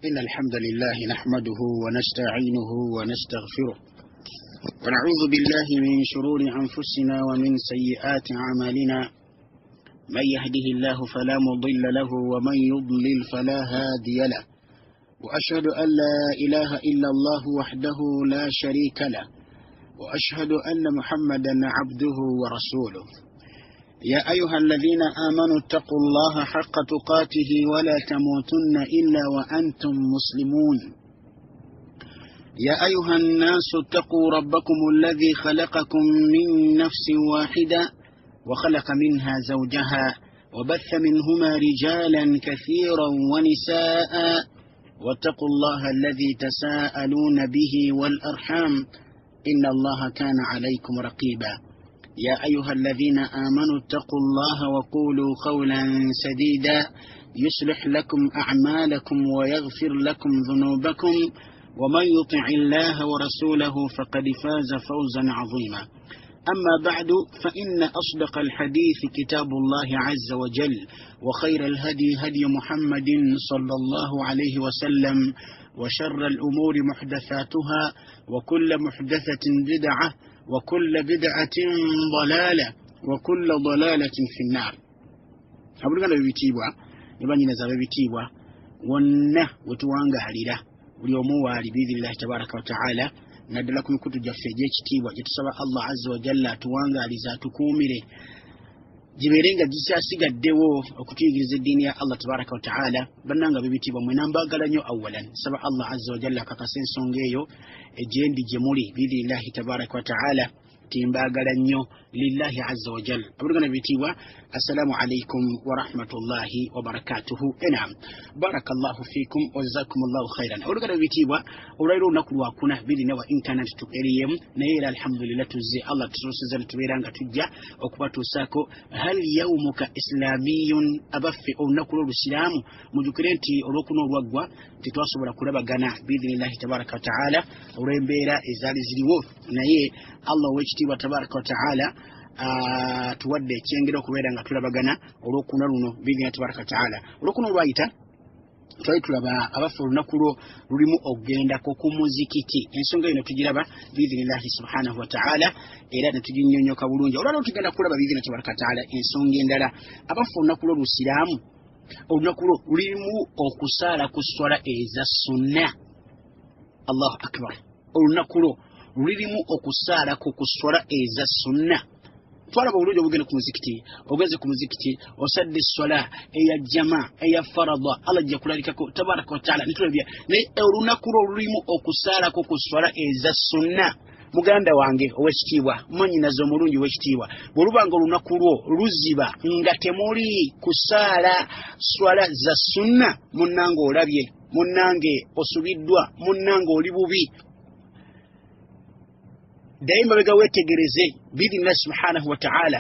إن الحمد لله نحمده ونستعينه ونستغفره ونعوذ بالله من شرور أنفسنا ومن سيئات أعمالنا، من يهده الله فلا مضل له ومن يضلل فلا هادي له، وأشهد أن لا إله إلا الله وحده لا شريك له، وأشهد أن محمدا عبده ورسوله. يا أيها الذين آمنوا اتقوا الله حق تقاته ولا تموتن إلا وأنتم مسلمون. يا أيها الناس اتقوا ربكم الذي خلقكم من نفس واحدة وخلق منها زوجها وبث منهما رجالا كثيرا ونساء، واتقوا الله الذي تساءلون به والأرحام إن الله كان عليكم رقيبا. يا أيها الذين آمنوا اتقوا الله وقولوا قولا سديدا يصلح لكم أعمالكم ويغفر لكم ذنوبكم، ومن يطع الله ورسوله فقد فاز فوزا عظيما. أما بعد، فإن أصدق الحديث كتاب الله عز وجل، وخير الهدي هدي محمد صلى الله عليه وسلم، وشر الأمور محدثاتها، وكل محدثة بدعة، وكل بدعة ضلالة، وكل ضلالة في النار. Abooluganda b'ebitiibwa ne bannyinaze ab'ebitiibwa, wonna we tuwangaalira buli omu waali biidhinillahi tabaraka wa taala, naddala ku mikutu gyaffe egy'ekitiibwa gye tusaba Allah azza wa jalla atuwangaalize, atukuumire, gibeere nga gikyasigaddewo okutuyigiriza eddiini ya Allah tabaraka wa taala. Bannanga b'ebitiibwa, mwena mbaagala nnyo. Awalan saba Allah azza wa jalla akakasa ensonga eyo egyendi gye muli biidhinillahi tabaraka wa taala, timbaagala nnyo lillahi azza wa jalla. Abooluganda b'ebitiibwa, assalamu alaikum warahmatullahi wabarakatuhu. Enam, barakallahu fikum wa jazakumullahu khairan. Abooluganda b'ebitiibwa, olwaliro olunaku lwakuna biri wa internet tueriyemu, naye era alhamdulillah tuzze, Allah tutuusizza netubeera nga tujja okubatuusaako hal yaumuka islamiyun. Abaffe, olunaku lw'olusiraamu, mujjukire nti olwokuna olwaggwa tetwasobola kulabagana biidhinillahi tabaraka wa taala olw'embeera ezaali ziriwo, naye Allah ow'ekitiibwa tabaraka wa taala tuwadde ekyengera okubeera nga tulabagana olwokuna luno biidhinillahi tabaraka wa taala. Olwokuna olwayita twali tulaba, abaffe, olunaku lwo lulimu okugendako ku muzikiti. Ensonga eno tugiraba biidhinillahi subhanahu wa taala era netuginyonyoka bulungi. Olwaliro tugenda kulaba biidhinillahi tabaraka wa taala ensonga endala. Abaffe, olunaku lwo lusiraamu, olunaku lwo lulimu okusaala ku swala eza sunna. Allahu akbar! Olunaku lwo lulimu okusaalako ku swala eza sunna. Twalaba obulungi obugenda ku muzikiti. Ogenze ku muzikiti, osadde eswala eya jama, eya farada, Allah ajja kulalikako tabaraka wataala netulabya. Naye olunaku lwo lulimu okusaalako ku swala eza sunna. Muganda wange ow'ekitiibwa, mwanyinaze omulungi ow'ekitiibwa, bwe luba nga olunaku lwo luziba nga temuli kusaala swala za sunna, munnange olabye, munnange osubiddwa, munnange oli bubi. Ddayo emabega weetegereze biidhinillahi subhanahu wa taala,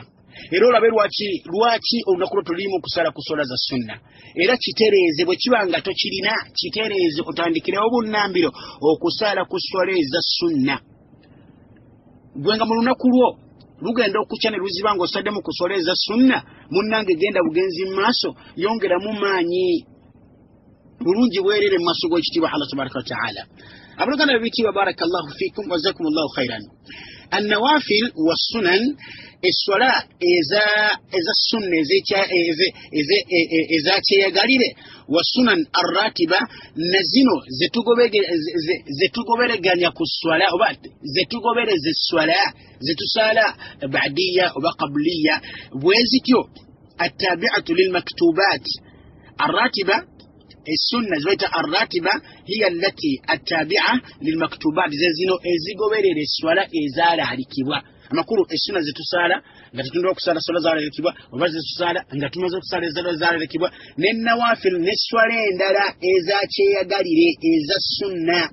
era olabe lwaki olunaku lwo tulimu okusala ku swala za sunna. Era kitereeze, bwe kiba nga tokirina kitereeze, otandikirewo bunnambiro okusaala ku swala eza sunna. Gwe nga mu lunaku lwo lugenda okukya ne luziba ng'osaddemu ku swala eza sunna, munnange genda bugenzi mu maaso, yongeramu maanyi, bulungi bwerere mu maaso g'ekitiibwa Allah tabaraka wa taala. Abooluganda b'ebitiibwa, barakallahu fikum wajazakum llahu khairan. Annawafil wassunan, eswala eza sunna ezakyeyagalire, wasunan arratiba, na zino zetugobereganya ku swala oba zetugobereza eswala zetusaala badiya oba qabliya, bwe zityo attabiatu lilmaktubat. Arratiba, essunna zibaita arratiba, hiya allati attabia lilmaktubat, ze zino ezigoberera eswala ezalaalikibwa. Amakulu, essunna zetusaala nga tetundwa okusaala swala zalaalikibwa, oba zetusaala nga tumaze okusaala ezala zalaalikibwa, nenawafil, neswala endala ezakyeyagalire eza sunna.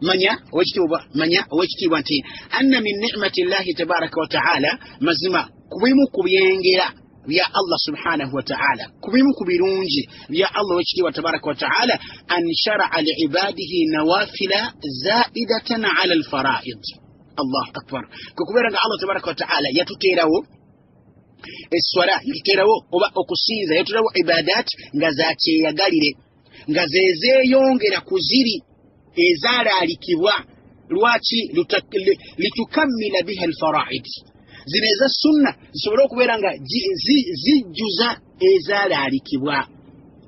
Manya owekitiibwa, manya owekitiibwa nti anna min nimati llahi tabaraka wa taala, mazima kubimu ku byengera bya Allah subhanahu wa taala, kubimu ku birungi bya Allah owekitiibwa tabaraka wa taala, an sharaa liibadihi nawafila zaidatan ala alfaraid. Allahu akbar! Kwe kubeera nga Allah tabaraka wa taala yatuteerawo eswala, yatuteerawo oba okusinza, yatuteerawo ibadat nga zakyeyagalire. Nga zezeeyongera ku ziri ezalaalikibwa. Lwaki? Litukammila biha alfaraid, zino eza sunna zisobole okubeera nga zijjuza ezalaalikibwa.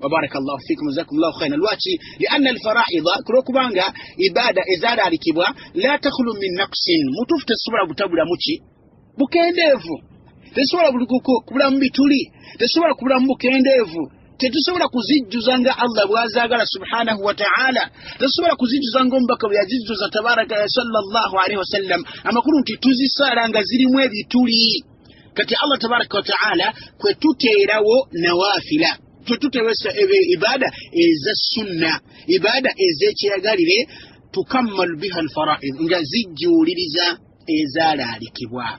Wabaraka llahu fikum, jazakum llahu khaira. Lwaki? Lianna alfaraida, kulwokubanga ibada ezalaalikibwa, la takhlu min naqsin, mutuufu tezisobola butabulamu ki bukendeevu, tezisobola kubulamu bituli, tezisobola kubulamu bukendeevu, tetusobola kuzijjuza nga Allah bw'azaagala subhanahu wa ta'ala, tetusobola kuzijjuza nga omubaka bwe yazijjuza tabaraka sallallahu alaihi wasallam. Amakulu nti tuzisaala nga zirimu ebituli. Kati Allah tabaraka wa ta'ala kwe tuteerawo nawafila, kwe tuteerawo ibada eza sunna, ibada ez'ekyeyagalire, tukammalu biha alfaraid, nga zijjuuliriza ezalaalikibwa.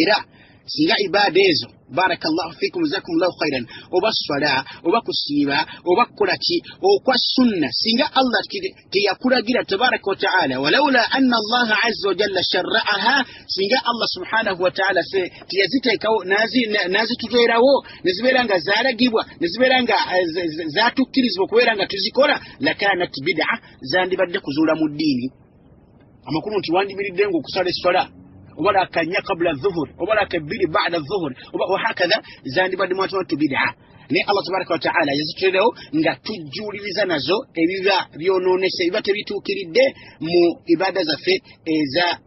Era singa ibada ezo, barakallahu fikum, jazakumullahu khairan, oba swala oba kusiiba oba kukola ki okwa sunna, singa Allah teyakulagira tabaraka wa taala, walaula anna Allaha azza wa jalla sharra'aha, singa Allah subhanahu wa taala teyaziteekawo n'azituteerawo nezibeera nga zalagibwa, nezibeera nga zatukkirizibwa okubeera nga tuzikola, lakanat bid'a, zandibadde kuzuula mu ddiini. Amakulu nti wandimiridde nga okusala eswala oba raka nnya kabula dhuhur oba raka bbiri bada dhuhur oba wahakadha, zandibadde mwatu bid'a. Naye Allah tabaraka wataala yazituteerawo nga tujjuuliriza nazo ebiba byonoonese, ebiba tebituukiridde mu ibada zaffe eza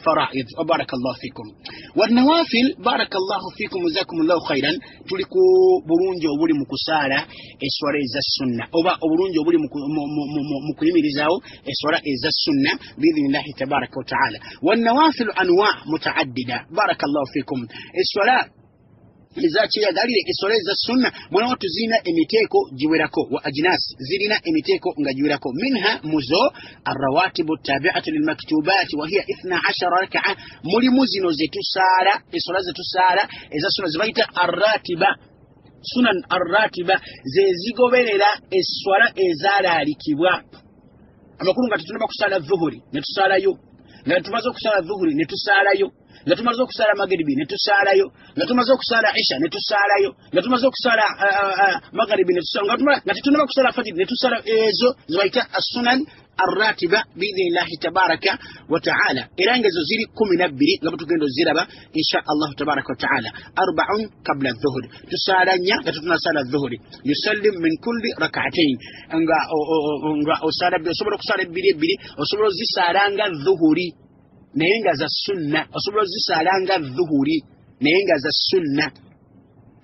faraid. Barakallahu fikum. Wanawafil, barakallahu fikum, jazakumullahu khairan. Tuli ku bulungi obuli mu kusaala eswala eza sunna, oba obulungi obuli mu kuyimirizaawo eswala eza sunna biidhinillahi tabaraka wataala. Wanawafilu anwa mutaaddida, barakallahu fikum. Eswala ezakyeyagalire, eswala eza sunna, mwana wattu zirina emiteeko giwerako, wa ajnas, zirina emiteeko nga giwerako. Minha, muzo, arrawatibu tabiatu lilmaktubati wahiya 12 rakaa. Mulimu zino zetusaala, eswala zetusaala eza sunna zebayita arratiba, sunan arratiba, zezigoberera eswala ezalaalikibwa. Amakulu nga tetunaba kusaala dhuhuri netusaalayo, nga tumaze okusaala dhuhuri netusaalayo, nga tumaze okusaala magaribi netusaalayo, nga tumaze okusaala isha netusaalayo, nga tumaze okusaala magaribi netusaala, nga tetunaba kusaala fajiri netusaala. Ezo zebayita assunan arratiba biidhinillahi tabaraka wa taala. Era nga ezo ziri 12 nga bwetugenda oziraba insha Allahu tabaraka wa taala. Arbaun kabla dhuhuri, tusaala nnya nga tetunasaala dhuhuri. Yusallim min kulli rakaatain, nga osaala, osobola okusaala ebbiri ebbiri, osobola ozisaala nga dhuhuri naye nga za sunna, osobola ozisaala nga dhuhuri naye nga za sunna,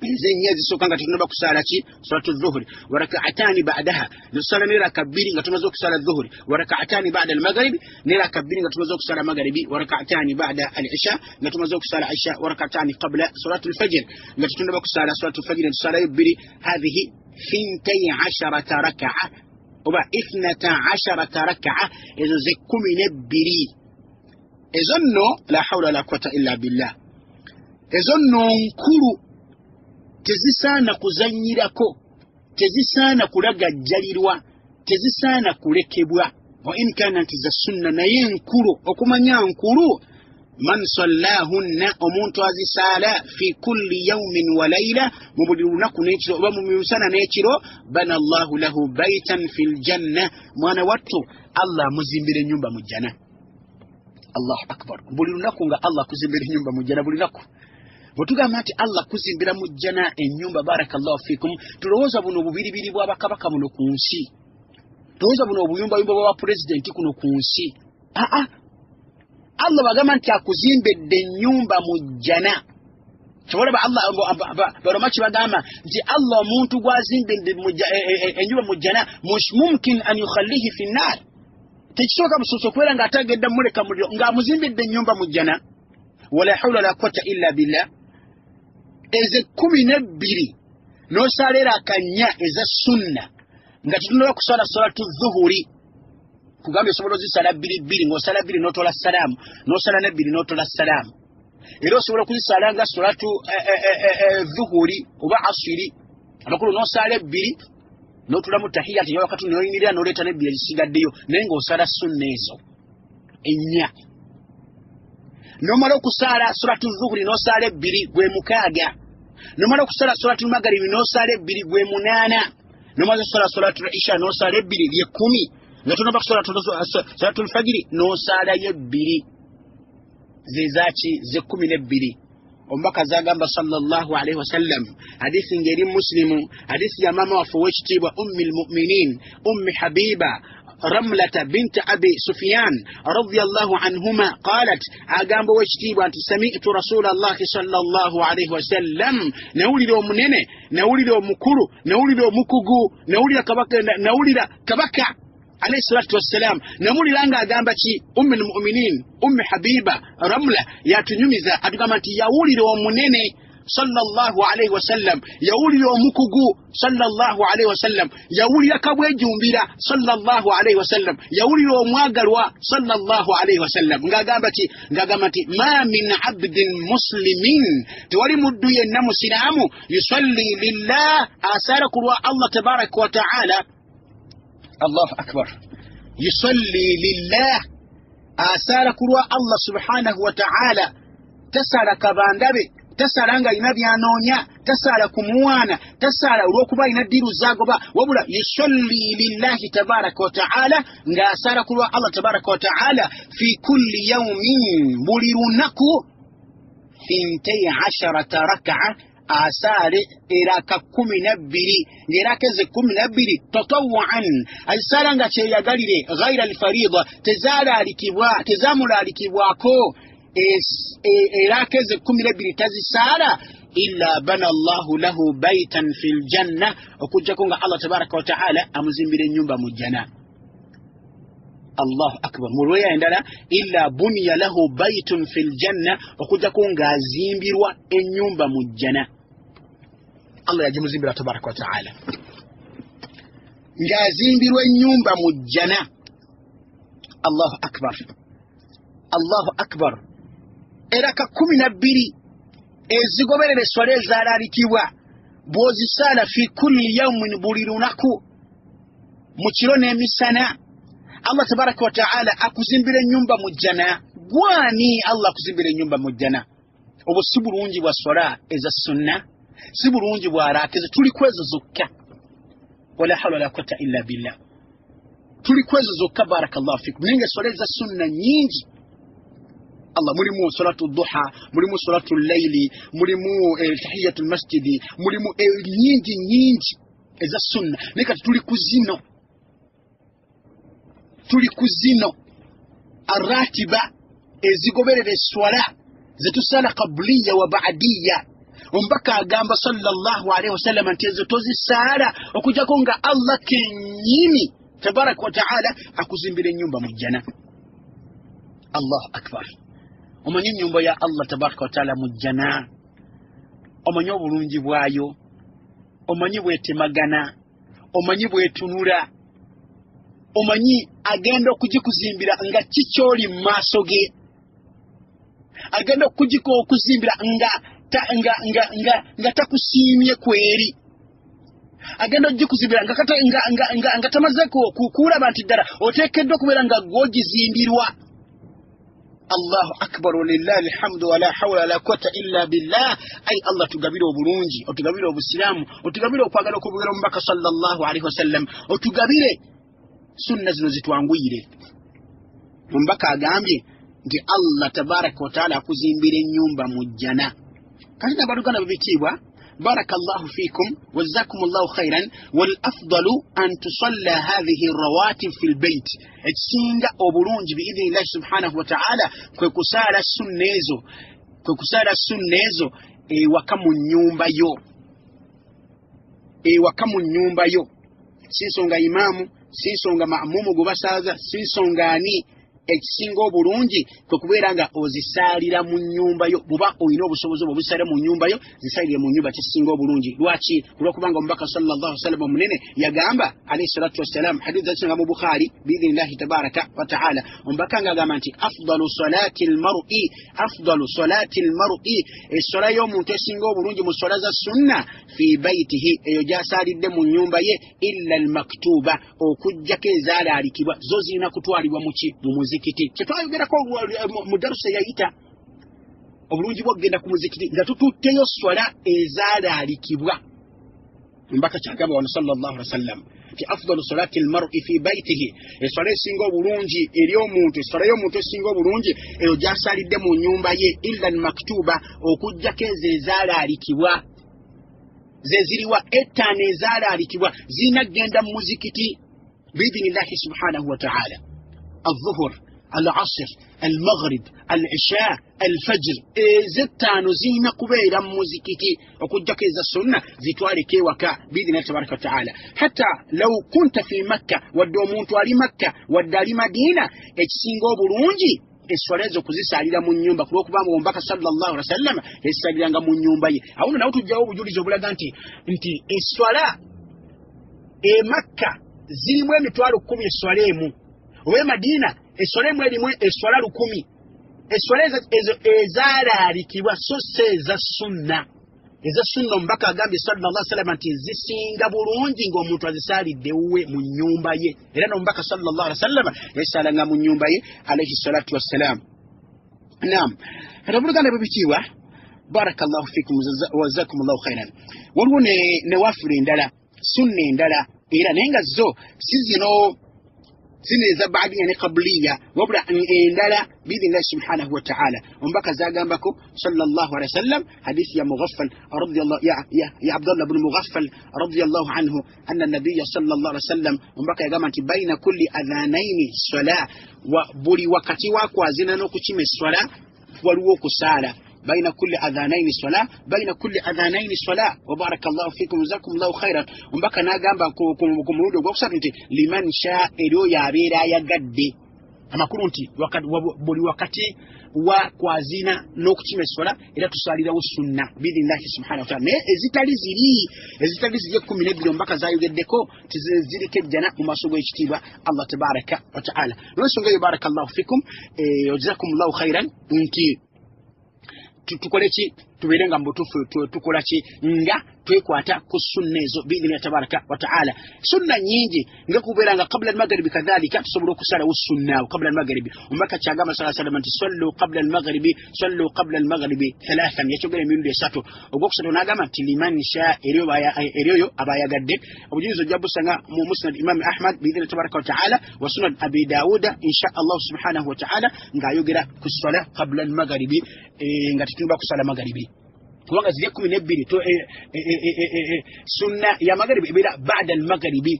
ezennya ezisooka nga tetunaba kusaala ki salatu dhuhuri. Warakaatani badaha, netusaala ne raka bbiri nga tumaze okusaala dhuhuri. Warakaatani bada almagharibi, ne raka bbiri nga tumaze okusaala magharibi. Warakaatani bada al isha, nga tumaze okusaala isha. Warakaatani qabla salatu lfajiri, nga tetunaba kusaala salatu lfajiri netusaalayo bbiri. Hathihi 12 rakaa oba 12 rakaa, ezo ze 12 ezo nno. La haula wala quwata illa billah. Ezo nno nkulu, tezisaana kuzanyirako, tezisaana kulagajjalirwa, tezisaana kulekebwa. Wa in kana nti za sunna, naye nkulu. Okumanya nkulu, man sallahunna, omuntu azisaala, fi kulli yaumin wa laila, mu buli lunaku n'ekiro oba mu misana n'ekiro, bana Allahu lahu baitan fi ljanna, mwana wattu Allah amuzimbira ennyumba mu jjana. Allahu akbar! Buli lunaku nga Allah akuzimbira ennyumba mu jjana. Buli lunaku bwe tugamba nti Allah kuzimbira mu jjana ennyumba, barakallahu fikum, tulowooza buno obubiribiri bw'abakabaka buno ku nsi, tulowooza buno obuyumbayumba bwa pulezidenti kuno ku nsi. Aa, Allah bagamba nti akuzimbedde ennyumba mu jjana. Kyobalaba Allah, baloma kibagamba nti Allah omuntu gwazimbedde ennyumba mu jjana, mumkin an yukhallihi fi nnar, tekisoboka busobosi okubeera ng'atagedda muleka muliro ng'amuzimbidde ennyumba mu jjana. Wala haula wala quwata illa billah. Ezo 12 n'osaala era akannya eza sunna nga tetunaba kusala salatu dhuhuri, kugambye osobola ozisala bbiri bbiri, ng'osala bbiri n'otola salaamu, n'osala nebbiri n'otola salaamu. Era osobola okuzisala nga salatu dhuhuri oba asiri, amakulu n'osala ebbiri n'otulamu tahiyati yawakati, noyimirira n'oleeta nebbiri ezisigaddeyo, naye ng'osala sunna ezo ennya. N'omala okusaala suratu zuhuri n'osaala ebbiri, gwe mukaaga. Nomala okusala solatul magaribi n'osaala ebbiri, gwe 8. Nomala okusala solatul isha n'osaala ebbiri, lye 10. Nga tonaba kusala solatul fajiri n'osaalayo ebbiri, zezaki? Ze 12. Omubaka zagamba sallallahu alaihi wasallam, hadisi ng'eri Muslimu, hadisi ya maama waffe ow'ekitiibwa Ummi lmuminin Ummi Habiba Ramlata bint Abi Sufyan radiyallahu anhuma, qalat, agamba ow'ekitiibwa nti samitu Rasulallahi sallallahu alaihi wasallam, nawulira omunene, nawulira omukulu, nawulira omukugu, nawulira kabaka, nawulira kabaka alayhi salatu wassalam. Namulira nga agamba ki? Ummi lmuminin Ummi Habiba Ramla yatunyumiza, atugamba nti yawulira omunene sallallahu alaihi wasallam, yawulira omukugu sallallahu alaihi wasallam, yawulira kabwejumbira sallallahu alaihi wasallam, yawulira omwagalwa sallallahu alaihi wasallam ng'agamba ki? Ng'agamba nti ma min abdin muslimin, tewali muddu yenna musiraamu, yusalli lillah, asaala ku lwa Allah tabaraka wa taala. Allahu akbar! Yusalli lillah, asaala ku lwa Allah subhanahu wa taala, tasaala kabandabe, tasaala nga alina byanoonya, tasaala kumuwaana, tasaala olw'okuba alina ddiiru zagoba, wabula yusalli lillahi tabaraka wa taala, ng'asaala ku lwa Allah tabaraka wa taala, fi kulli yaumin, buli lunaku, 12 rakaa, asaale eraka 12, ng'eraka ezo 12 tatawuan, azisaala nga kyeyagalire, ghaira alfarida, tezalaalikibwa, tezamulaalikibwako, eraka ezo 12 tazisaala, illa bana Allahu lahu baitan fi ljanna, okugjako nga Allah tabaraka wa taala amuzimbira ennyumba mu jjana. Allahu akbar! Mu lweya endala, illa buniya lahu baitun fi ljanna, okugjako ng'azimbirwa ennyumba mu jjana. Allah yagimuzimbira tabaraka wa taala, ng'azimbirwa ennyumba mu jjana. Allahu akbar! Allahu akbar! Eraka 12 ezigoberera eswala ezalaalikibwa, bw'ozisaala fi kulli yaumin, buli lunaku, mu kiro n'emisana, Allah tabaraka wa taala akuzimbira ennyumba mu jjana. Gwani Allah akuzimbira ennyumba mu jjana? Obwo si bulungi bwa swala eza sunna? Si bulungi bwa raaka ezo? Tuli kwezo zokka. Wala hawla wala quwata illa billah, tuli kwezo zokka. Barakallahu fikum. Naye nga eswala eza sunna nyingi. Allah, mulimu salatu duha, mulimu salatu llaili, mulimu tahiyatu lmasjidi, mulimu nyingi nyingi eza sunna. Naye kati tuli ku zino, tuli ku zino aratiba ezigoberera eswala zetusala kabuliya wa baadiya. Omubaka agamba sallallahu alaihi wasallama nti ezo tozisaala okujjako nga Allah kennyini tabaraka wa taala akuzimbira ennyumba mu jjana. Allahu akbar! Omanyi ennyumba ya Allah tabaraka wa taala mu jjana? Omanyi obulungi bwayo? Omanyi bwetemagana? Omanyi bwetunula? Omanyi agenda okugikuzimbira nga kikyoli mu maaso ge? Agenda okuzimbira nga takusiimye kweri? Agenda okugikuzimbira nga tamaze kulaba nti ddala oteekeddwa okubeera nga gwogizimbirwa? Allahu akbar! Walillahi alhamdu, wala hawla wala quwata illa billah. Ai Allah, tugabire obulungi, otugabire obusiraamu, otugabire okwagala okubugera omubaka sallallahu alaihi wasallam, otugabire sunna zino zitwanguyire. Omubaka agambye nti Allah tabaraka wataala akuzimbira ennyumba mu jjana. Kati nabaluganda bebitiibwa, barakallahu fikum wajazakum llahu khairan. Wal afdalu an tusalla hathihi rawatib fi lbeit, ekisinga obulungi biidhinillahi subhanahu wataala kwe kusaala sunna ezo, kwe kusaala sunna ezo ewaka mu nnyumba yo, ewaka mu nnyumba yo. Si nsonga imaamu, si nsonga mamumu gwe basaaza, si nsonga ani. Ekisinga obulungi kwe kubeera nga ozisaalira mu nnyumba yo. Buba olina obusobozi obwo obuzisalira mu nnyumba yo, zisaalire mu nnyumba, kisinga obulungi. Lwaki? Olwokubanga omubaka sallallahu alaihi wasallam omunene yagamba alaihi salatu wassalam, hadith zakisinga mu Bukhari biidhinillahi tabaraka wa taala, omubaka nga agamba nti afdalu salati lmarui, afdalu salati lmarui, essola y'omuntu esinga obulungi mu sola za sunna, fi baitihi, eyo gy'asaalidde mu nnyumba ye, illa almaktuba, okuggyako ezaalaalikibwa, zo zirina kutwalibwa muki? Mu muzikiti. Kyetwayogerako mu darusa yayita. Obulungi bw'okugenda ku muzikiti nga tututteyo swala ezaalaalikibwa. Omubaka kyagamba wano sallallahu alaihi wasallam nti afdalu salati almar'i fi baitihi, eswala esinga obulungi eri omuntu, eswala y'omuntu esinga obulungi eyo gy'asaalidde mu nnyumba ye, illa almaktuba, okuggyako ezo ezaalaalikibwa. Ze ziriwa? Ettaano ezaalaalikibwa zirina kugenda mu muzikiti biidhinillahi subhanahu wa ta'ala. Adhuhur, al-asr, al-maghrib, al-isha, al-fajr, ezettaano zirina kubeera mu muzikiti, okuggyako eza sunna zitwaleko ewaka biidhinillahi tabaraka wa ta'ala. Hatta law kunta fi Makka, wadde omuntu ali Makka wadde ali Madiina, ekisinga obulungi eswala ezo kuzisaalira mu nnyumba, kulwokubanga omubaka sallallahu alaihi wasallam yazisaaliranga mu nnyumba ye. Awo nno nawo tujjawo obujulizi obulaga nti eswala e Makka zirimu 100,000 eswala emu, oba e Madiina eswala emu erimu eswala 1,000. Eswala ezo ezaalaalikibwa so si eza sunna. Eza sunna omubaka agambye sallallahu alaihi wasallam nti zisinga bulungi ng'omuntu azisaalidde wuwe mu nnyumba ye, era n'omubaka sallallahu alaihi wasallam yasaalanga mu nnyumba ye alaihi salatu wassalam. Naam, kati abooluganda b'ebitiibwa, barakallahu fikum wajazakumullahu khairan. Waliwo ne wafula endala, sunna endala era naye nga zo si zino zino eza baadiya ne kabuliya, wabula endala biidhinillahi subhanahu wa ta'ala. Omubaka zagambako sallallahu alaihi wasallam, hadithi ya Mughaffal radiyallahu ya Abdullah ibn Mughaffal radiyallahu anhu anna nabiyya sallallahu alaihi wasallam, omubaka yagamba nti baina kulli adhanaini sala, wa buli wakati wa kwazina n'okukima eswala waliwo okusaala. Baina kulli adhanaini sala, baina kulli adhanaini sala. Wa barakallahu fikum jazakumullahu khairan. Omubaka n'agamba ku mulundi ogwokusatu nti liman sha, eri oyo abeera ayagadde. Amakulu nti buli wakati wa kwazina n'okukima eswala era tusaalirawo sunna biidhinillahi subhanahu wa ta'ala. Naye ezitali ziri 12 omubaka zayogeddeko tiziriko ejjana mu maaso g'ekitiibwa Allah tabaraka wa ta'ala. N'olwensonga eyo barakallahu fikum jazakumullahu khairan nti tukole ki, tubeere nga mu butuufu tukola ki nga twekwata ku sunna ezo biidhinillahi tabaraka wa ta'ala. Sunna nnyingi nga kubeera nga qabla al-maghribi kadhalika tusobola okusalawo sunna awo qabla al-maghribi. Omubaka kyagamba sallallahu alaihi wasallam nti sallu qabla al-maghribi, sallu qabla al-maghribi thalathan, yakyogera emirundi esatu. Ogwokusatu n'agamba nti liman sha, eri oyo aba ayagadde. Obujulizi ojja busanga mu musnad Imam Ahmad biidhinillahi tabaraka wa ta'ala wa sunan Abi Dawuda insha Allah subhanahu wa ta'ala, ng'ayogera ku swala qabla al-maghribi, nga tetunaba kusala magharibi, kubanga ziri 12 sunna ya magharibi ebeera ba'da al-maghribi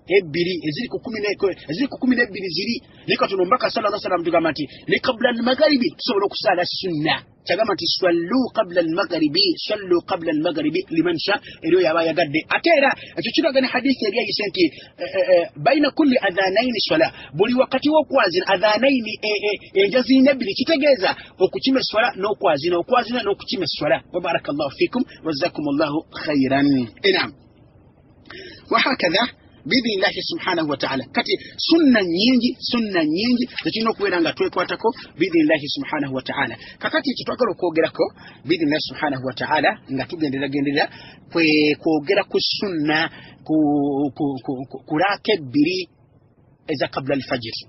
ebbiri, eziri ku 12 ziri. Naye katono omubaka sallallahu alaihi wasallam tugamba nti ne qabla al-maghribi tusobola okusaala sunna. Kyagamba nti sallu qabla al-maghribi, sallu qabla al-maghribi liman sha, eri oyo aba ayagadde. Ate era ekyo kiraga ne hadithi eri ayise nti baina kulli adhanaini swala, buli wakati w'okwazina adhanaini enjazi ebbiri, kitegeeza okukima eswala n'okwazina, okwazina n'okukima eswala. Wa barakallahu fikum wajazakumullahu khairan. Naam, wahakadha biidhinillahi subhanahu wa ta'ala. Kati sunna nnyingi zekirina okubeera nga twekwatako biidhinillahi subhanahu wa ta'ala. Kakati ekyo twagala okwogerako biidhinillahi subhanahu wa ta'ala nga tugenderagenderera kwe kwogera ku sunna ku raaka ebbiri eza qabla alfajiri,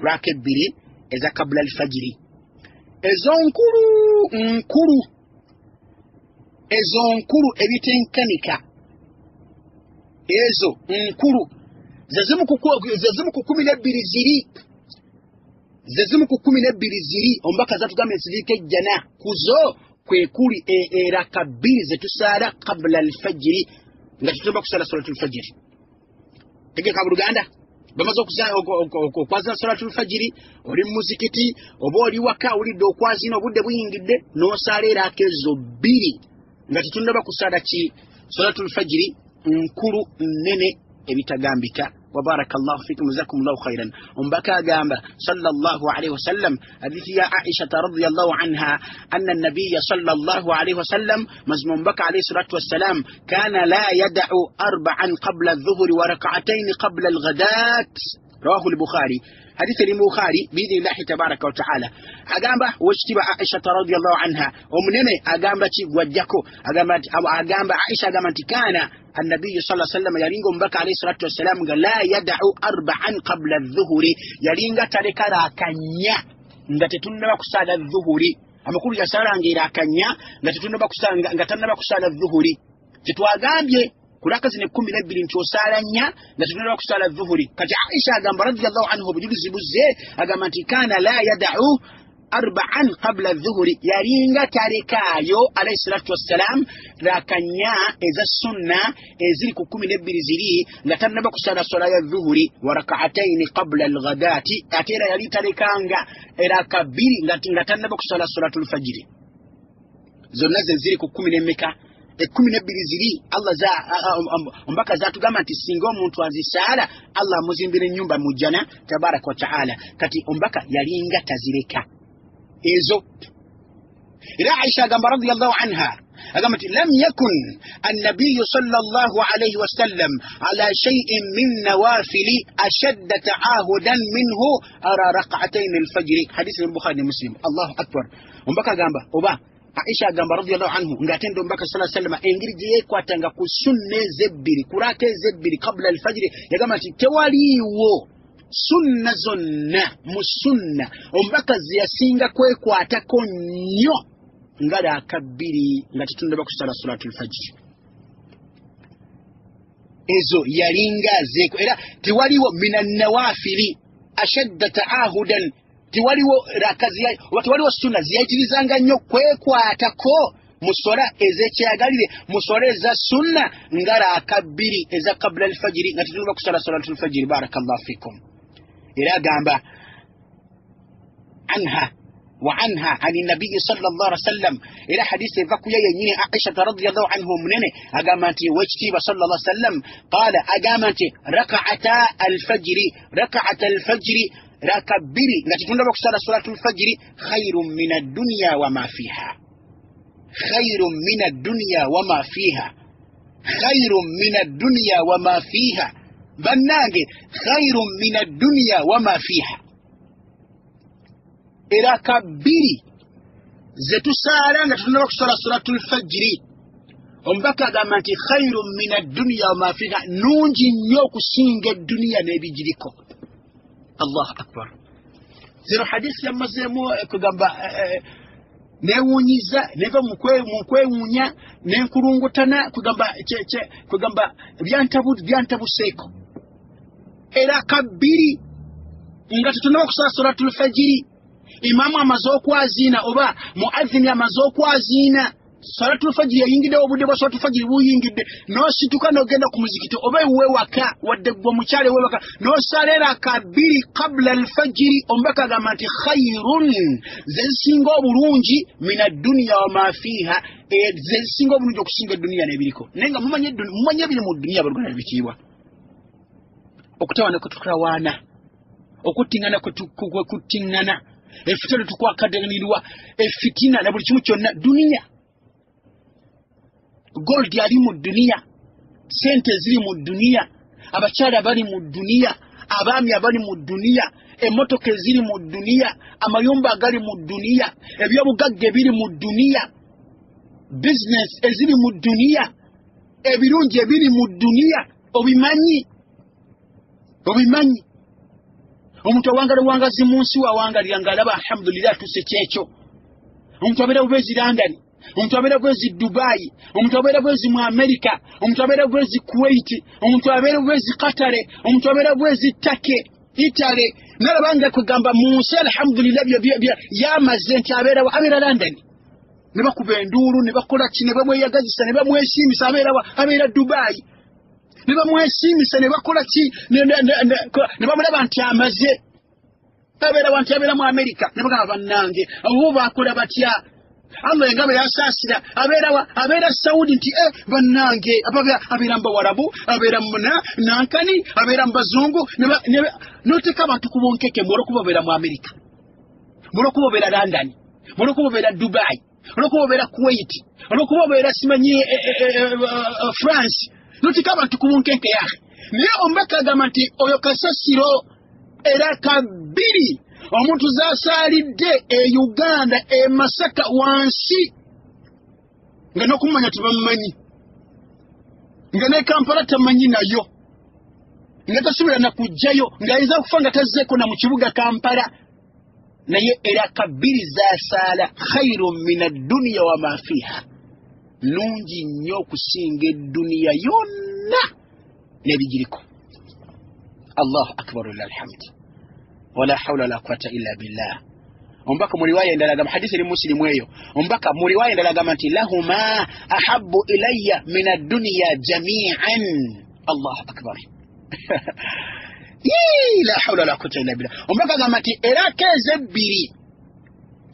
raaka ebbiri eza qabla alfajiri ezo nkulu ezo nkulu ebitenkanika, ezo nkulu zezimu ku 12 ziri, zezimu ku 12 ziri. Omubaka zatugambye nti ejjana kuzo kwe kuli eraka bbiri zetusaala qabla alfajiri, nga tetunaba kusaala salatul fajiri. Tegeka buluganda, bamaze okwazina salatul fajiri, oli mu muzikiti oba oli waka owulidde okwazina, obudde buyingidde, n'osaala eraka ezo bbiri nga tetunaba kusaala ki salatul fajiri. Nkulu nnene ebitagambika. Wa barakallahu fikum jazakumullahu khairan. Omubaka agamba sallallahu alaihi wasallam, hadithi ya Aisha radhiyallahu anha anna nabiyya sallallahu alaihi wasallam, mazima omubaka alaihi salatu wassalam, kana la yada'u arba'an qabla adh-dhuhri wa rak'atayn qabla al-ghadat. Rawahu al-Bukhari. Hadithi eri mu Bukhari biidhinillahi tabaraka wa ta'ala. Agamba owekitiibwa Aisha radhiyallahu anha, omunene agamba ki gwajjako, agamba Aisha agamba nti kana annabiyu sallallahu alaihi wasallam, yalinga omubaka alayhi salatu wassalam nga la yada'u arba'an qabla adh-dhuhri, yalinga taleka raaka nnya nga tetunnaba kusaala dhuhuri. Amakulu yasaalanga eraka 4 nga tetunnaba kusaala, nga tannaba kusaala dhuhuri. Tetwagambye ku raka zino 12 nti osaala 4 nga tetunnaba kusaala dhuhuri. Kati Aisha agamba radiyallahu anhu, obujulizi buzze, agamba nti kana la yada'u 4 qabla dhuhuri, yalinga talekaayo alayhi salatu wassalam raka 4 eza sunna eziri ku 12 ziri nga tannaba kusaala swala ya dhuhuri, wa rak'ataini qabla alghadati, ate era yali talekanga raka 2 nga tannaba kusaala salatul fajiri. Zonna ze ziri ku 10 12 ziri Allah za omubaka zatugamba nti singa omuntu azisaala Allah amuzimbira ennyumba mu jjana tabaraka wa taala. Kati omubaka yalinga tazireka ezo. Era Aisha agamba radiyallahu anha, agamba nti lam yakun annabiyu sallallahu alayhi wasallam ala shay'in min nawafili ashadda ta'ahudan minhu ara rak'atayn alfajri. Hadisi ya Bukhari ne Muslim. Allahu akbar. Omubaka agamba oba Aisha agamba radiyallahu anhu ng'atenda omubaka sallallahu alayhi wasallam engeri gye yeekwatanga ku sunna ezebbiri, ku raka ezebbiri qabla alfajiri, yagamba nti tewaliiwo sunna zonna mu sunna omubaka ze yasinga kwekwatako nnyo nga raka 2 nga tetunnaba kusala salatul fajiri. Ezo yalinga azeeko. Era tewaliwo mina nawafili ashadda ta'ahudan, tewaliwo raka oba tewaliwo sunna ziyayitirizanga nnyo kwekwatako mu swala ez'ekyeyagalire, mu swala eza sunna nga raka 2 eza qabla alfajiri nga tetunnaba kusala salatul fajiri. Barakallahu fikum. Era agamba anha wa anha ani nabiyyi sallallahu alaihi wasallam, era hadisi eva ku ye yennyini Aisha radiyallahu anhu omunene, agamba nti owekitiibwa sallallahu alaihi wasallam qala, agamba nti rak'ata alfajiri, rak'ata alfajiri, raka 2 nga tetunnaba kusala salatul fajiri khairun min ad-dunya wa ma fiha, khairun min ad-dunya wa ma fiha, khairun min ad-dunya wa ma fiha. Bannange, khairun min ad-dunya wa ma fiha. Eraka 2 ze tusaala nga tetunnaba kusala salatul fajiri, omubaka agamba nti khairun min ad-dunya wa ma fiha, nungi nnyo okusinga edduniya n'ebigiriko. Allahu akbar. Zino hadisi yammazeemu kugamba newuunyiza, neva mu kwewuunya nenkulungutana, kugamba byantabuseeko. Eraka 2 nga tetunnaba kusala salatul fajiri, imaamu amaze okwaziina oba muadhini amaze okwaziina, salatul fajiri yayingiddewo, obudde bwa salatul fajiri buyingidde, n'osituka n'ogenda ku muzikiti oba ewuwe waka, wadde ggwe omukyala ewuwe waka, n'osala eraka 2 qabla alfajiri. Omubaka agamba nti khairun, ze zisinga obulungi min adduniya wa ma fiiha, ze zisinga obulungi okusinga edduniya n'ebiriko. Naye nga mumanye ebiri mu dduniya baluganda bitiibwa, okutawaana kwe tukutawaana, okuttiŋŋana kwe kuttiŋŋana, effitina lwe tukwakaganirwa, effitina na buli kimu kyonna duniya. Gold ali mu duniya, sente ziri mu duniya, abakyala bali mu duniya, abaami abali mu duniya, emmotoka eziri mu duniya, amayumba agali mu duniya, ebyobugagga ebiri mu duniya, bizinesi eziri mu duniya, ebirungi ebiri mu duniya, obimanyi, obimanyi. Omuntu awangala buwangazi mu nsi wawangalira ng'alaba alhamdulillah atuuse kyekyo. Omuntu abeera bubeezi London, omuntu abeera bwezi Dubai, omuntu abeera bwezi mu America, omuntu abeera bwezi Kuwait, omuntu abeera bwezi Qatar, omuntu abeera bwezi Turkey, Italy, nalaba nga kugamba mu nsi alhamdulillah yamaze nti abeera London. Ne bakuba enduulu, ne bakola ki, ne bamweyagazisa, ne bamwesiimisa, abeera Dubai. Ne bamwesiimisa, ne bakola ki, ne bamulaba nti amaze. Abeera wanti abeera mu America, ne bagamba bannange abo bakola batya? Allah nga bwe yasaasira abeera Saudi nti bannange abeera mu Bawarabu, abeera mu nankani, abeera mu Bazungu, n'oteeka abantu ku bunkeke olw'okuba obeera mu America, olw'okuba obeera London, olw'okuba obeera Dubai, olw'okuba obeera Kuwait, olw'okuba obeera simanyi France, n'oteeka abantu ku bunkenke yahe. Naye omubaka agamba nti oyo kasasiro era kabiri omuntu zasaalidde e Uganda e Masaka wansi nga n'okumanya tebamumanyi, nga ne Kampala tamanyi nayo, nga tasobola na kujjayo, ng'ayinza kufa nga tazzeeko na mu kibuga Kampala, Naye eraka bbiri zasaala khairun min adduniya wama fiiha, nungi nnyo okusinga edduniya yonna n'ebigiriko. Allahu akbar, lillahi alhamd, wala hawla wala quwata illa billah. Omubaka mu riwaya endala agamba, hadisi eri Musilimu eyo, omubaka mu riwaya endala agamba nti lahuma ahabu ilayya min adduniya jamian. Allahu akbar, la hawla wala quwata illa billah. Omubaka agamba nti eraka ezebbiri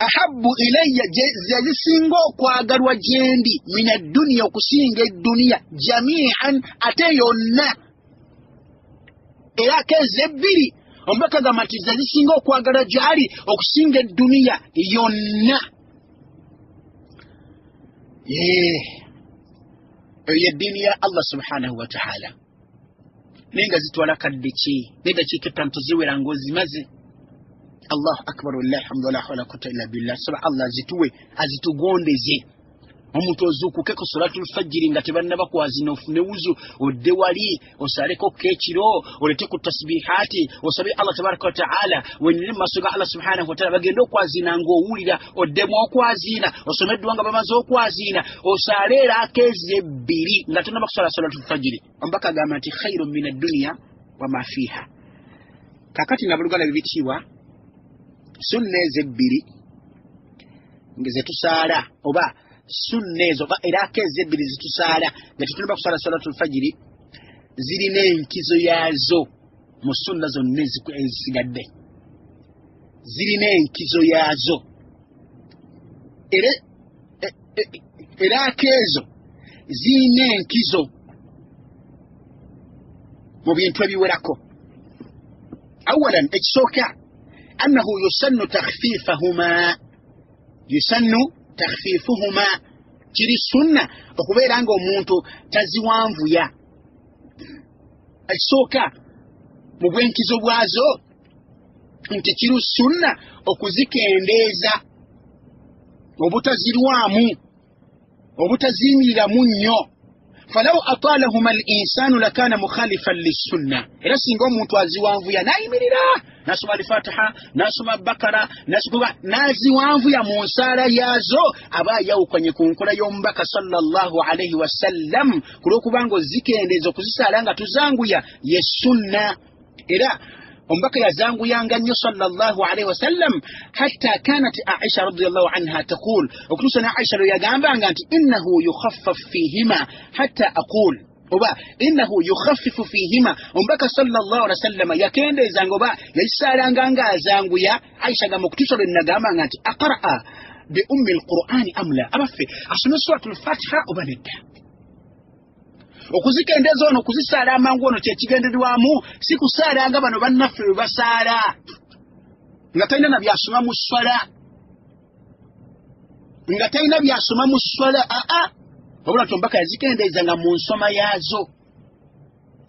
ahabu ilayya, zezisinga okwagalwa gyendi, min adduniya, okusinga edduniya, jamian, ate yonna. Eraka ezebbiri omubaka agamba nti zezisinga okwagala gyali okusinga edduniya yonna. Eyo yeddiini ya Allah subhanahu wataala. Naye nga zitwala kadde ki? Neddakiika 5 teziwera ngaozimaze. Allahu akbar, walillahi alhamdu, wala hawla quwata illa billah. Saba Allah azituwe, azitugondeze. Omuntu ozuukukeko solatul fajiri nga tebannaba kwazina, ofune wuzu, odde wali osaleko kekiro, olete ku tasbihaati, osabe Allah tabaraka wataala, wenyine mu maaso ga Allah subhanahu wataala. Bagende okwazina ng'owulira, oddemu okwazina, osomeddwa nga bamaze okwazina, osaale eraaka ezebbiri nga tonaba kusala solatul fajiri. Omubaka agamba nti khairu min adduniya wama fiiha. Kakati nabuluganda bibitiibwa, sunna ezo ebbiri zetusaala, oba sunna ezo oba eraka ezebbiri zitusaala nga tetunaba kusaala salatul fajiri, zirina enkizo yaazo mu sunna zonna ezisigadde. Zirina enkizo yaazo. Eraka ezo zirina enkizo mu bintu ebiwerako. Awalan, ekisooka, annahu yusannu takhfifahuma, yusannu takhfifuhuma, kiri sunna okubeera nga omuntu taziwanvuya. Ekisooka mu bwenkizo bwazo nti kiri sunna okuzikendeeza, obutazirwamu, obutaziyimiriramu nnyo. Falaw atalahuma al insanu lakana mukhalifan lissunna. Era singa omuntu aziwanvuya nayimirira nasoma Alfatiha, nasoma Bakara, nasikuba naziwanvuya mu nsaala yaazo, aba ayawukanye ku nkola y'omubaka sallallahu alaihi wasallam, ku lwokubanga ozikendeeza, okuzisaala nga tuzanguya ye sunna. Era omubaka yazanguyanga nnyo sallallahu alaihi wasallam, hatta kanat Aisha radiallahu anha taqul, okutuusa ne Aisha lwe yagambanga nti innahu yukhaffaf fihima hatta aqul, oba innahu yukhaffifu fihima. Omubaka sallallahu alaihi wasallama yakendeezanga oba yakisaalanga ng'azanguya. Aisha agamba, okutuusa lwe nagambanga nti aqraa bi ummi lqurani amla, abaffe asome suratu lfatiha oba nedda? Okuzikendeeza ono, okuzisaala amangu ono, kyekigendererwamu si kusaala nga bano bannaffe bwe basaala nga talina na byasoma mu swala, nga talina byasoma mu swala. Aa, wabula nti omubaka yazikendeeza nga mu nsoma yaazo.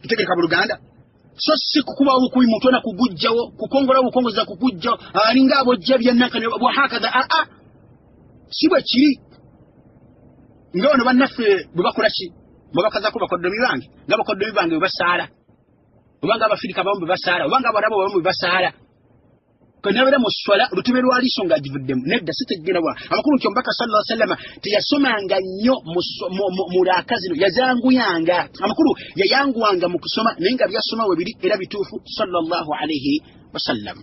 Ntegereka buluganda, so si kukubawo bukubi muntu ona kugujjawo, kukongola bukongoza kugujjawo, alinga abojja byannakani wahakadha. Aa, si bwe kiri nga bano bannaffe bwe bakola ki, bwebakazako bakoddomi bange, nga bakoddomi bange bwe basaala, oba nga Abafirika abamu bwe basaala, oba nga Abarabu abamu bwe basaala, nabeera mu swala lutebe lwa liiso ng'agivuddemu. Nedda, si tegenda bwa. Amakulu nti omubaka sallallahu alaihi wasallama teyasomanga nnyo mu raaka zino, yazanguyanga. Amakulu yayanguwanga mu kusoma, naye nga byasoma we biri era bituufu sallallahu alaihi wasallam.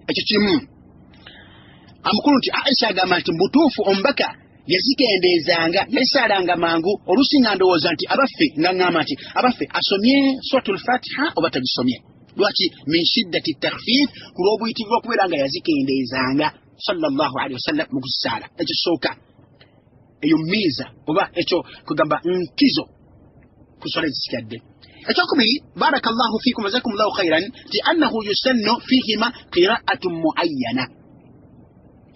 Ekyo kimu. Amakulu nti Aisha agamba nti mubutuufu omubaka yazikendeezanga, yazisaalanga mangu, oluusi nga ndowooza nti abaffe, nga ŋŋamba nti abaffe asomye suratul Fatiha oba tagisomye? Lwaki? Min shiddati takhfif, ku lw'obuyitirivu okubeera nga yazikendeezanga sallallahu alaihi wasallam mu kuzisaala. Ekyo kisooka, eyo miiza oba ekyo kugamba nkizo ku swala ezisigadde. Ekyokubiri, barakallahu fikum, jazakum llahu khairan, nti annahu yusannu fihima qiraatu muayyana.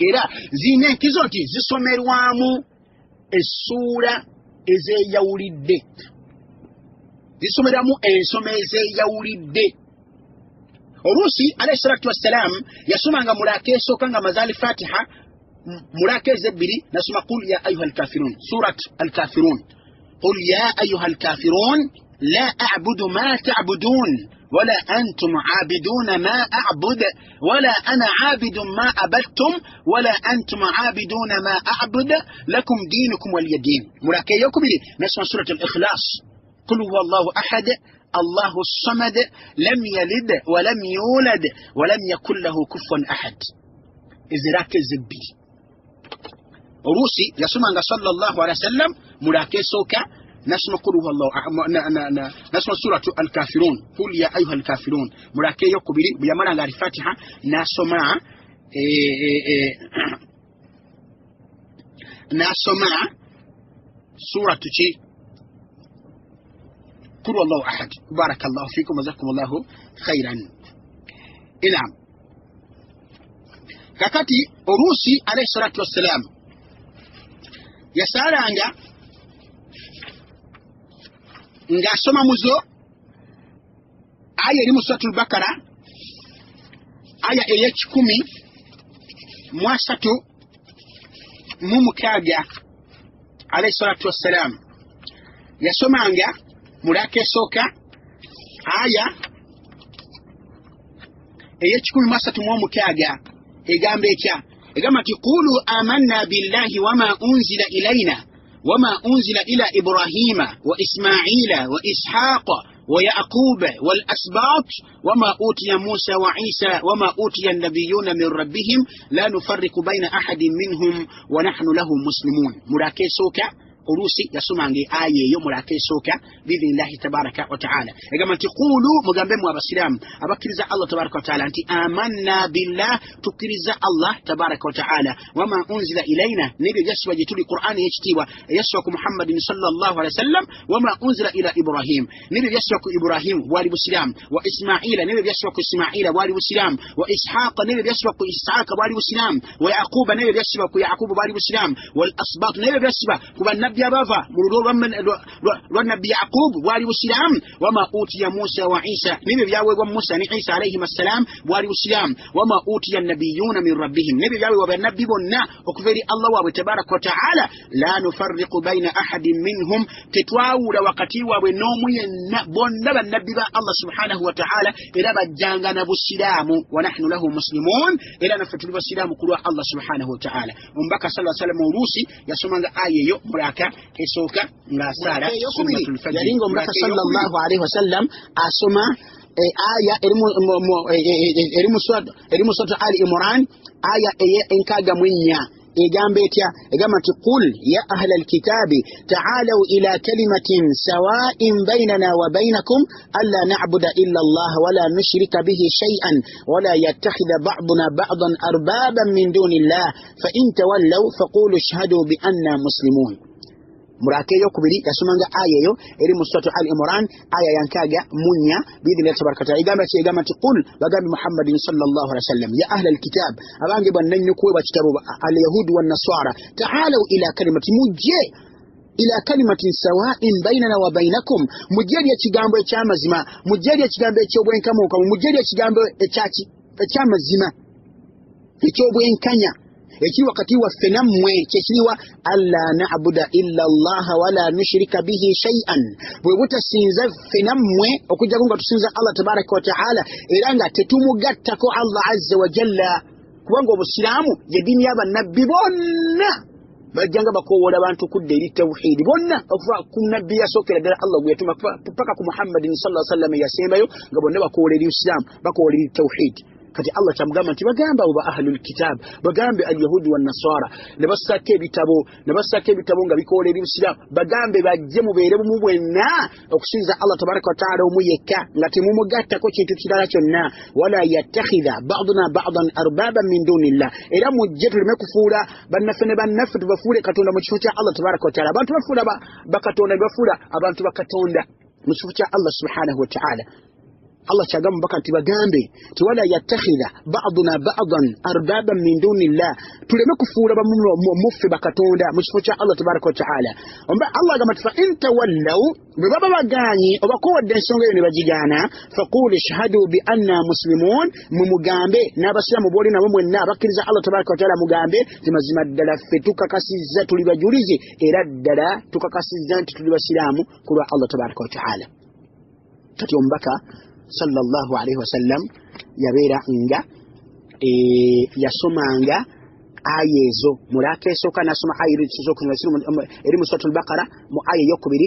Era zirina enkizo nti zisomerwamu essuula ezeyawulidde, zisomerwamu ensoma ezeyawulidde. Oluusi alaihi salatu wassalam yasomanga mulaaka esooka nga maze Alfatiha, mulaaka ezebbiri nasoma qul ya ayuha alkafirun, surat Alkafirun, qul ya ayuha alkafirun la abudu ma tabudun. Wala antum abiduna ma a'bud wala ana abidun ma abadtum wala antum abiduna ma a'bud lakum dinukum waliya din. Mulaka eyokubiri nasoma Surat al-Ikhlas, qul huwa Allahu ahad Allahu samad lam yalid wa lam yulad wa lam yakul lahu kufuwan ahad. Eziraka ezebbiri oluusi yasomanga sallallahu alaihi wasallam mulaka esooka nasoma qul huwa Allahu, nasoma Suratu al-Kafirun, qul ya ayuha al-kafirun. Mulaka eyokubiri bwe yamalanga al-Fatiha nasoma nasoma suratu ki, qul huwa Allahu ahad. Barakallahu fikum wa jazakumullahu khairan. Inam, kakati oluusi alayhi salatu wassalam yasaalanga ng'asoma muzo aya eri mu Suratul Bakara aya ey'136. Alayhi salatu wassalam yasomanga mulaka esooka aya ey'136 egamba etya? Egamba nti qulu amanna billahi wama unzila ilayna wama unzila ila Ibrahima wa Ismaila wa Ishaqa wa Yaqub wal asbat wama utiya Musa wa Isa wama utiya an-nabiyyuna min rabbihim la nufarriqu bayna ahadin minhum wa nahnu lahu muslimun. Mulaka esooka oluusi yasomanga aya eyo mulaka esooka biidhinillahi tabaraka wa taala. Egamba nti qulu, mugambe mu abasiraamu abakkiriza Allah tabaraka wa taala nti amanna billah, tukkiriza Allah tabaraka wa taala, wama unzila ilaina, n'ebyo ebyasibwa gye tuli Qur'ani ey'ekitiibwa eyassibwa ku Muhammadin sallallahu alaihi wasallam, wama unzila ila Ibrahim, n'ebyo ebyasibwa ku Ibrahim bwali busiraamu, wa Ismaila, n'ebyo ebyasibwa ku Ismaila bwali busiraamu, wa Ishaqa, n'ebyo ebyasibwa ku Ishaqa bwali busiraamu, wa Yaquba, n'ebyo ebyasibwa ku Yaqubu bwali busiraamu, wal asbat, n'ebyo ebyasibwa ku bannabbi abava mu lulwo lwa nabbi Yaqub bwali busiraamu, wama utiya Musa wa Isa, n'ebyo byaweebwa Musa ne Isa alayhim assalam bwali busiraamu, wama utiya nabiyuna min rabbihim, n'ebyo byaweebwa bannabbi bonna okuva eri Allah waabwe tabaraka wa taala, la nufarriqu bayna ahadin minhum, tetwawula wakati waabwe n'omu yenna, bonna bannabbi ba Allah subhanahu wa taala era bajjanga na busiraamu, wa nahnu lahu muslimun, era naffe tuli basiraamu ku lwa Allah subhanahu wa taala. Omubaka sallallahu alaihi wasallam oluusi yasomanga aya eyo mulaka esooka ng'asaala sunnatul fajr. Yalinga omubaka sallallahu alaihi wasallam asoma aya eri mu Suratu Ali Imran aya ey'64 egamba etya? Egamba nti qul ya ahla alkitabi ta'alaw ila kalimatin sawa'in baynana wa baynakum alla na'buda illa Allah wa la nushrika bihi shay'an wa la yattakhidha ba'duna ba'dan arbaban min dunillah fa in tawallaw faqulu ashhadu bi anna muslimun. Mulaka eyokubiri yasomanga aya eyo eri mu Suratu Ali Imran aya ya 64 biidhinillahi tabaraka wa taala. Egamba ki? Egamba nti qul, bagambe Muhammadin sallallahu alaihi wasallam, ya ahla alkitab, abange bannannyini kuweebwa kitabo alyahudi wannaswara, ta'alaw ila kalimati, mujje ila kalimatin sawa'in bainana wa bainakum, mujje eri ekigambo ekyamazima, mujje eri ekigambo eky'obwenkamunkamu, mujje eri ekigambo ekyaki ekyamazima eky'obwenkanya ekiri wakati waffe nammwe, kyekiriwa alla na'buda illa Allaha wala nushrika bihi shay'an, bwe butasinza ffe nammwe okujjako nga tusinza Allah tabaraka wa taala era nga tetumugattako Allah azza wa jalla, kubanga obusiraamu ye ddiini y'abannabbi bonna bajjanga bakowoola bantu kudda eri tawhidi bonna okuva ku nabbi yasookera ddala Allah gwe yatuma paka ku Muhammadin sallallahu alaihi wasallam yasembayo, nga bonna bakowoola eri Busiraamu, bakowoola eri tawhidi. Kati Allah kyamugamba nti bagambe abo ba ahlul kitab, bagambe alyahudi wannaswara, ne bassaako ebitabo, ne bassaako ebitabo nga bikoola eri Busiraamu, bagambe bajje mubeere bumu bwenna okusinza Allah tabaraka wa taala omu yekka nga temumugattako kintu kirala kyonna, wala yattakhidha ba'duna ba'dan arbaban min dunillah, era mujje tuleme kufuula bannaffe ne bannaffe tubafuule Katonda mu kifo kya Allah tabaraka wa taala. Abantu bafuula bakatonda ne bafuula abantu bakatonda mu kifo kya Allah subhanahu wa taala. Allah kyagamba omubaka nti bagambe nti wala yattakhidha ba'duna ba'dan arbaban min dunillah, tuleme kufuula muffe bakatonda mu kifo kya Allah tabaraka wa taala. Allah agamba nti fa in tawallaw, bwe baba bagaanyi obakowadde ensonga eyo ne bagigaana, faqulu ishhadu bi anna muslimun, mumugambe n'abasiraamu booli nabo mwenna abakkiriza Allah tabaraka wa taala, mugambe nti mazima ddala ffe tukakasizza tuli bajulizi, era ddala tukakasizza nti tuli basiraamu ku lwa Allah tabaraka wa taala. Kati omubaka sallallahu alaihi wasallam yabeera nga yasomanga aya ezo mulaka esooka nasoma aya eri mu suratul Bakara, mu aya eyokubiri,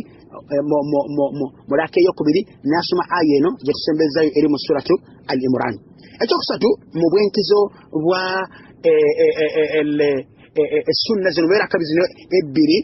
mulaka eyokubiri nasoma aya eno gyetusembezayo eri mu suratu Al Imran. Ekyokusatu mu bwenkizo bwa السنة zino beraka zino ebbiri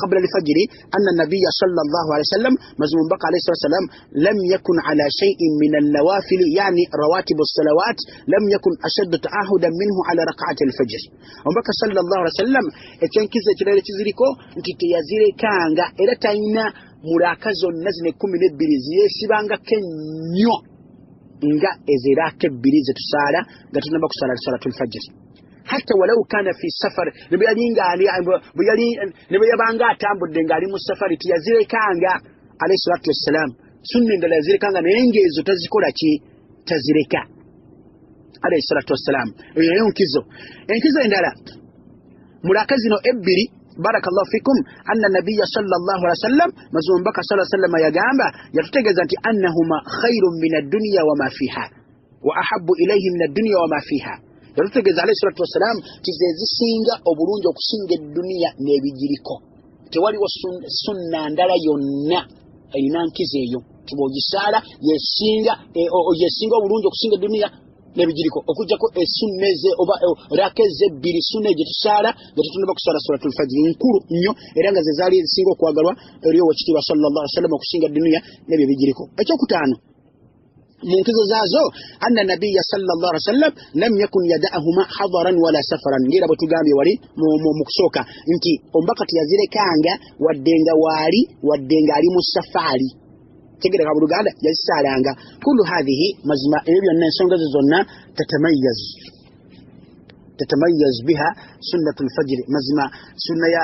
qabla alfajiri, anna nabiya sallallahu alaihi wasallam, mazmum baka alayhi wasallam, lam yakun ala shay'in min an-nawafil, yani rawatib as-salawat, lam yakun ashadd ta'ahudan minhu ala rak'ati al-fajr. Ombaka sallallahu alaihi wasallam ekyenkizo ekirala ekiziriko nti teyazirekanga era talina mulaka zonna zino 12 ziyesibangako ennyo nga eziraka ebbiri zetusaala nga tunaba kusaala salatul fajr. Hatta walau kana fi safar, ne bwe yabanga atambudde ng'ali mu safari teyazirekanga alayhi salatu wassalam. Sunna endala yazirekanga naye ng'ezo tazikola ki, tazireka alayhi salatu wassalam. Eyo nayo nkizo. Enkizo endala mulaka zino ebbiri, barakallahu fikum, anna nabiya sallallahu alaihi wasallam, mazumba mbaka sallallahu alaihi wasallam yagamba, yatutegeeza nti annahuma khairun min ad-dunya wa ma fiha wa ahabbu ilayhi min ad-dunya wa ma fiha. Yatutegeeza alayhi salatu wassalam nti ze zisinga obulungi okusinga edduniya n'ebigiriko. Tewaliwo sunna ndala yonna erina nkizo eyo, tibw'ogisaala yesinga obulungi okusinga edduniya n'ebigiriko, okuggyako esunna eze oba raka ezebbiri sunna gye tusaala nga tetunaba kusaala suratul fajiri nkulu nnyo, era nga ze zaali ezisinga okwagalwa eri owekitiibwa sallallahu alaihi wasallam okusinga edduniya n'ebyo ebigiriko. Ekyokutaano mu nkizo zaazo, anna nabiya sallallahu alaihi wasallam lam yakun yada'ahuma hadaran wala safaran, ngera bwe tugambye wali mu kusooka nti omubaka teyazirekanga wadde nga waali wadde ng'ali mu safaari. Tegereka buluganda yazisaalanga. Kullu hadhihi, mazima ebyo byonna ensonga ezo zonna tatamayaz biha sunnatul fajiri, mazima sunna ya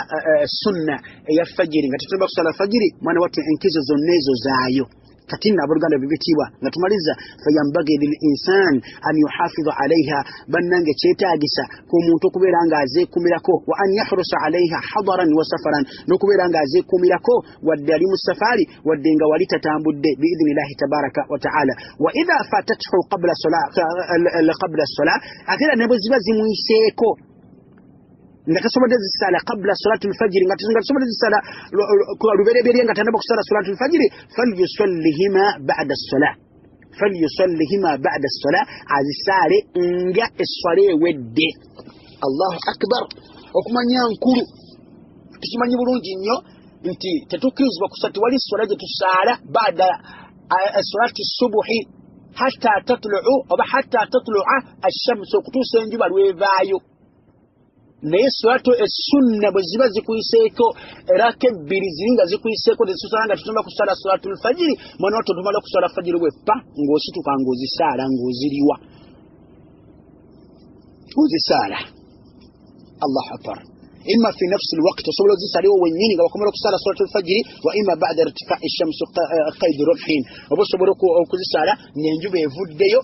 sunna eya fajiri nga tetunaba kusala fajiri, mwana wattu enkizo zonna ezo zaayo. Kati nno abooluganda bibitiibwa nga tumaliza, fayambagi lil insan an yuhafidha alaiha, bannange kyetaagisa ku muntu okubeera ng'azeekuumirako, wa an yahrusa alaiha hadaran wa safaran, n'okubeera ng'azeekuumirako wadde ali mu safaari wadde nga wali tatambudde, biidhinillahi tabaraka wa taala. Wa idha fatathu qabla sola, ate era ne bwe ziba zimuyiseeko nga tasobodde zisaala qabla salatul fajiri, nga tasobodde zisaala lubereberye nga tanaba kusaala salatul fajiri, falyusallihima ba'da sala, falyusallihima ba'da sala, azisaale nga esswala ewedde. Allahu akbar. Okumanya nkulu tukimanyi bulungi nnyo nti tetukkirizibwa kusala, tewali swala gye tusaala ba'da salati subuhi hatta tatluu oba hatta tatlua ashamsu, okutuusa enjuba lwevaayo. Naye salatu esunna bwe ziba zikuyiseeko eraka ebbiri ziri nga zikuyiseeko tezitusala nga tetunaba kusala salatul fajiri, mwana wattu tumala kusala fajiri bweppa ng'osituka ng'ozisaala ng'oziriwa ozisaala. Allahu akbar. Imma fi nafsi lwakti, osobola ozisaliwo wennyini nga wakomera okusala salatul fajiri, wa imma bada irtifai shamsi qaidi rumhin, oba osobola okuzisaala ng'enjuba evuddeyo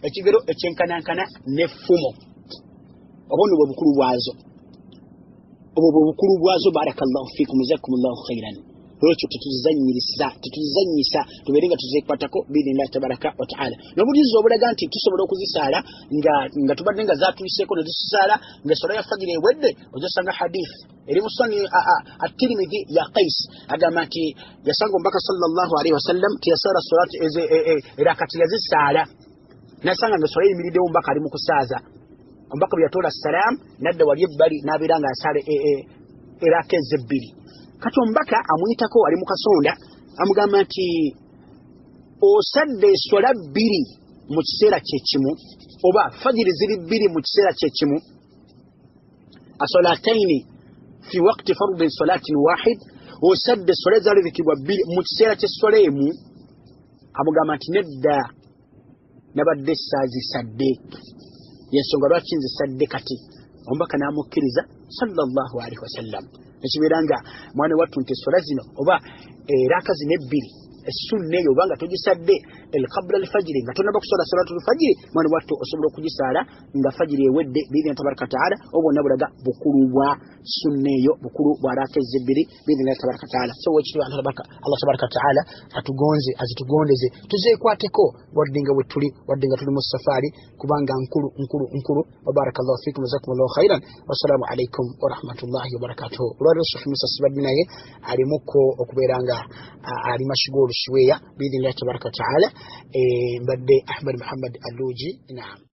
ekigero ekyenkanankana n'effumo. Oba nno bwe bukulu bwazo, obwo bwe bukulu bwazo. Barakallahu fikum, jazakumullahu khairan. Olwekyo tetuzizannyisa, tubeere nga tuzeekwatako biidhinillahi tabaraka wa taala. N'obujulizi obulaga nti tusobola okuzisaala nga tubadde nga zatuyiseeko ne tuzisaala nga eswala ya fajiri ewedde, ojasanga hadith eri mu Sunani at-Tirmidhi ya Qais, agamba nti yasanga omubaka sallallahu alaihi wasallam teyasaala salati eraka teyazisaala, nasanga nga eswala eyimiriddewo omubaka ali mu kusaaza. Omubaka bwe yatoola salaamu nadda wali ebbali n'abeera ng'asaala eraka ezebbiri. Kati omubaka amuyitako ali mu kasonda amugamba nti osadde eswala bbiri mu kiseera kyekimu, oba fajiri ziri bbiri mu kiseera kyekimu, asolataini fi wakti fardin salatin wahid, osadde eswala ezalabikibwa bbiri mu kiseera ky'eswala emu. Amugamba nti nedda, nabadde saazisadde, yensonga lwaki nzisadde kati. Omubaka n'amukkiriza sallallahu alaihi wasallam. Ekibeera nga mwana wattu nti eswala zino oba eraka zino ebbiri Essunna eyo obanga togisadde qabla alfajiri, nga tonaba kusala salatul fajiri, mwana wattu osobola okugisaala nga fajiri ewedde biidhini tabaraka taala. Obwo bwonna bulaga bukulu bwa sunna eyo, bukulu bwa raaka ezebbiri biidhini tabaraka taala. So wekitiibwa Allah tabaraka taala atugonze, azitugondeze, tuzeekwateko wadde nga wetuli, wadde nga tuli mu safaari, kubanga nkulu nkulu nkulu. Wabarakallahu fikum, jazakumullahu khairan, wassalamu alaikum warahmatullahi wabarakatuhu. Olwaliro Sheikh Musa sibadde naye, alimuko okubeera nga ali mashigulu shiweya biidhinillahi tabaraka wataala. Mbadde Ahmad Muhammad Aluji. Naam.